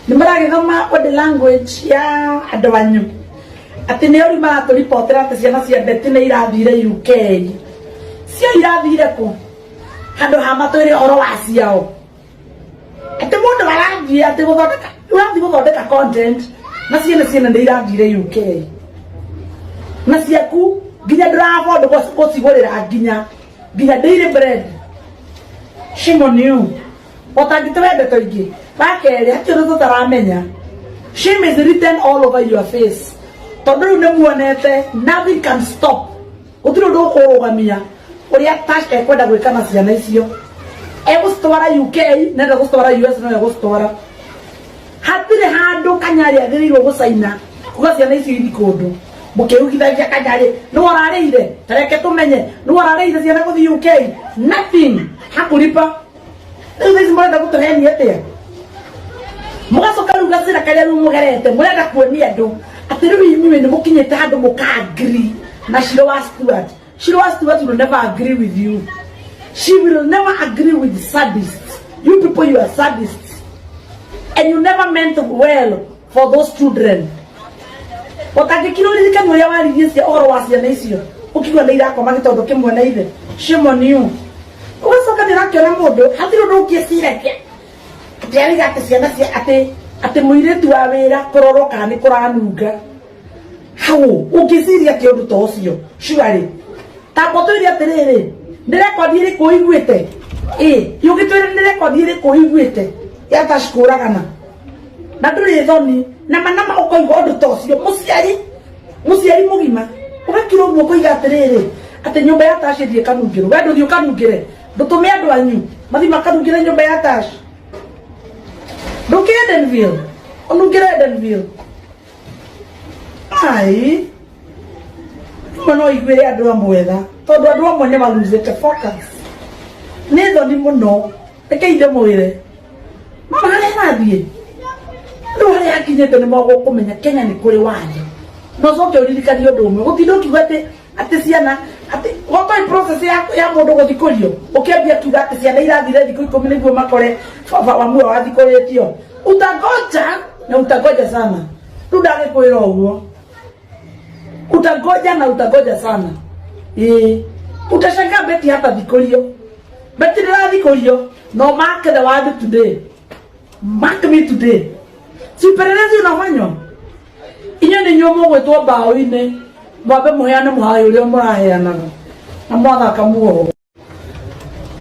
Nĩ maragĩthoma body language ya andũ anyu. Atĩ nĩo rĩu maratũribotera atĩ ciana cia Betty nĩ irathire UK. Cio irathire kũ? Handũ ha matwĩre ũhoro wa ciao. Atĩ mũndũ arathiĩ atĩ gũthondeka, ũrathiĩ gũthondeka content na ciana ciana nĩ irathire UK. Na ciaku nginya ndũra afford gũcigũrĩra nginya nginya daily bread. Shame on you. Ũtangĩtũhe ndeto ingĩ. Wa kerĩ, hatirĩ ũndũ tũtaramenya. Shame is written all over your face. Tondũ rĩu nĩ muonete nothing can stop. Gũtirĩ ũndũ ũkũrũgamia ũrĩa Tash ekwenda gwĩka na ciana icio. Egũcitwara UK, nenda gũcitwara US no egũcitwara. Hatirĩ handũ Kanyarĩ agĩrĩirwo gũcaina kuga ciana icio ithi kũndũ. Mũkĩugithagia Kanyarĩ, nĩwe ũrarĩire, tareke tũmenye, nĩwe ũrarĩire ciana gũthiĩ UK. Nothing. Hakũripa. Rĩu thaa ici mũrenda gũtũhenia atĩa? Mũgacoka rĩu gacĩra karĩa rĩu mũgerete mũrenda kuonia andũ atĩ rĩu inyuĩ nĩ mũkinyĩte handũ mũka agree na Shiro wa Stuart. Shiro wa Stuart will never agree with you. She will never agree with sadists. You people, you are sadists. And you never meant well for those children. Ũtangĩkira ũririkani ũrĩa waririe cia ũhoro wa ciana icio ũkiuga nĩ irakoma gĩtondo kĩmwe na ithe. Shame on you. Ũgacoka nĩ ũrakĩona mũndũ hatirĩ ũndũ ũngĩciragia atĩ arauga atĩ ciana cia atĩ atĩ mũirĩtu wa wĩra kũrorwo kana nĩ kũranunga. Hau ũngĩciria atĩ ũndũ ta ũcio surely tamba ũtwĩre atĩrĩrĩ nĩ rekondi ĩrĩkũ ũiguĩte ĩ ũngĩtwĩre nĩ rekondi ĩrĩkũ ũiguĩte ya Tash kũragana na ndũrĩ thoni na manama ũkoiga ũndũ ta ũcio mũciari mũciari mũgima ũgakira ũguo ũkoiga atĩrĩrĩ atĩ nyũmba ya Tash ĩthiĩ ĩkanungĩrwo we ndũthiĩ ũkanungĩre ndũtũme andũ anyu mathiĩ makanungĩre nyũmba ya Tash ndũke Edenville ũnungĩre Edenville ai rĩmwe no iguĩre andũ amwe tha tondũ andũ amwe nĩ maluzĩte focus nĩ thoni mũno reke ithe mwĩre mama harĩa arathiĩ rĩu harĩa akinyĩte nĩ mogũkũmenya Kenya nĩ kũrĩ watho na ũcoke ũririkanie ũndũ ũmwe gũtinda ũkiuga atĩ atĩ ciana atĩ gotoĩ process ya, ya mũndũ gũthikũrio ũkĩambia kiuga atĩ ciana irathire thikũ ikũmi nĩguo makore baba wa muoyo wathikũrĩtio utangoja na utangoja sana rĩu ndagĩkwĩra ũguo utangoja na utangoja sana ĩĩ utashangaa Betty hata thikũrio Betty ndĩrathikũrio no mark the word today mark me today si upelelezi unafanywa inyuĩ nĩ inyuĩ mũgwĩtwo mbaũ-inĩ mwambe mũheane mũhaĩ ũrĩa mũraheanaga na mwathaka muoho.